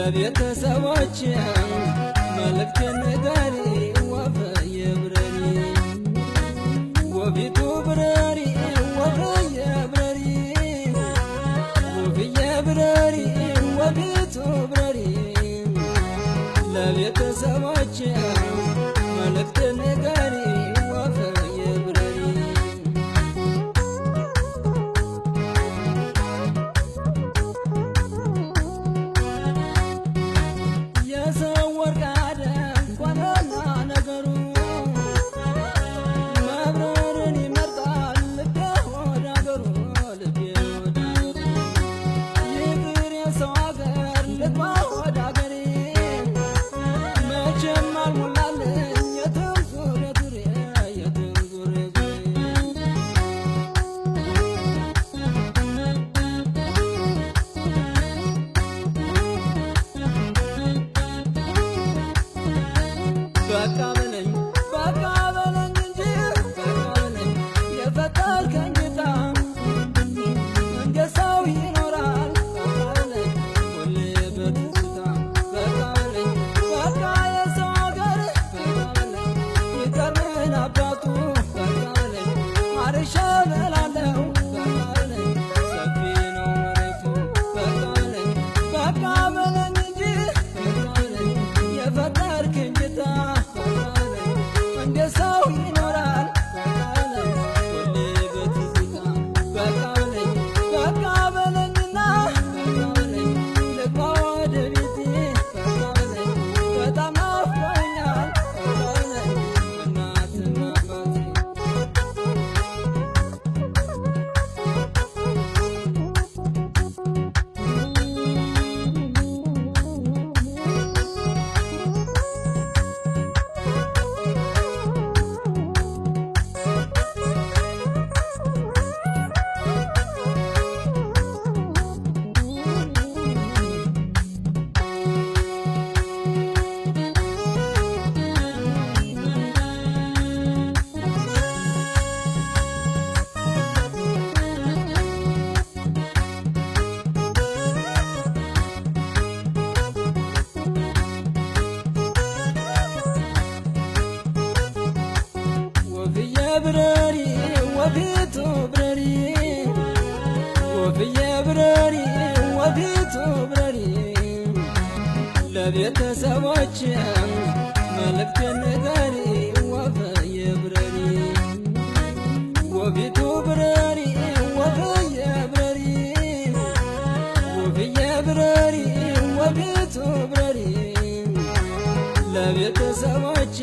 ለቤተሰቦች መልእክቴን ንገሪ ወፍዬ ብረሪ ወፊቱ ብረሪ ወፍዬ ብረሪ ወፍዬ ብረሪ ወፊቱ ብረሪ ለቤተሰቦች መልእክቴን ንገሪ ወፍዬ ብረሪ የሰው ወርቅ አይደል ሆነና ነገሩ መብረርን ይመርጣል ልቤ ወደ አገሩ ልቤ ወደ አገሩ ይቅር የሰው አገር ልግባ ወደ አገሬ መቼም አልሞላልኝ የትም ዙሬ ዙሬ የትም ዙሬ ዙሬ በቃ በለኝ በቃ በለኝ እንጂ በቃ በለኝ የፈጠርከኝ ጌታ እንደ ሰው ይኖራል በቃ በለኝ ሁሌ በትዝታ በቃ በለኝ በቃ የሰው አገር በቃ በለኝ ይቅር ምን አባቱ በቃ በለኝ አርሼ እበላለሁ በቃ በለኝ ሰፊ ነው መሬቱ በቃ በለኝ በቃ በለኝ እንጂ በቃ በለኝ የፈጠርከኝ ጌታ እንደ ሰው ይኖራል በቃ በለኝ ሁሌ በትዝታ በቃ በለኝ በቃ በለኝና በቃ በለኝ ልግባ ወደ ቤቴ በቃ በለኝ በጣም ናፍቆኛል በቃ በለኝ እናትና አባቴ ወፍዬ ብረሪ ወፊቱ ብረሪ ወፍዬ ብረሪ ወፊቱ ብረሪ ለቤተሰቦች መልእክቴን ንገሪ ወፍዬ ብረሪ ወፊቱ ብረሪ ወፍዬ ብረሪ ወፍዬ ብረሪ ወፊቱ ብረሪ ለቤተሰቦች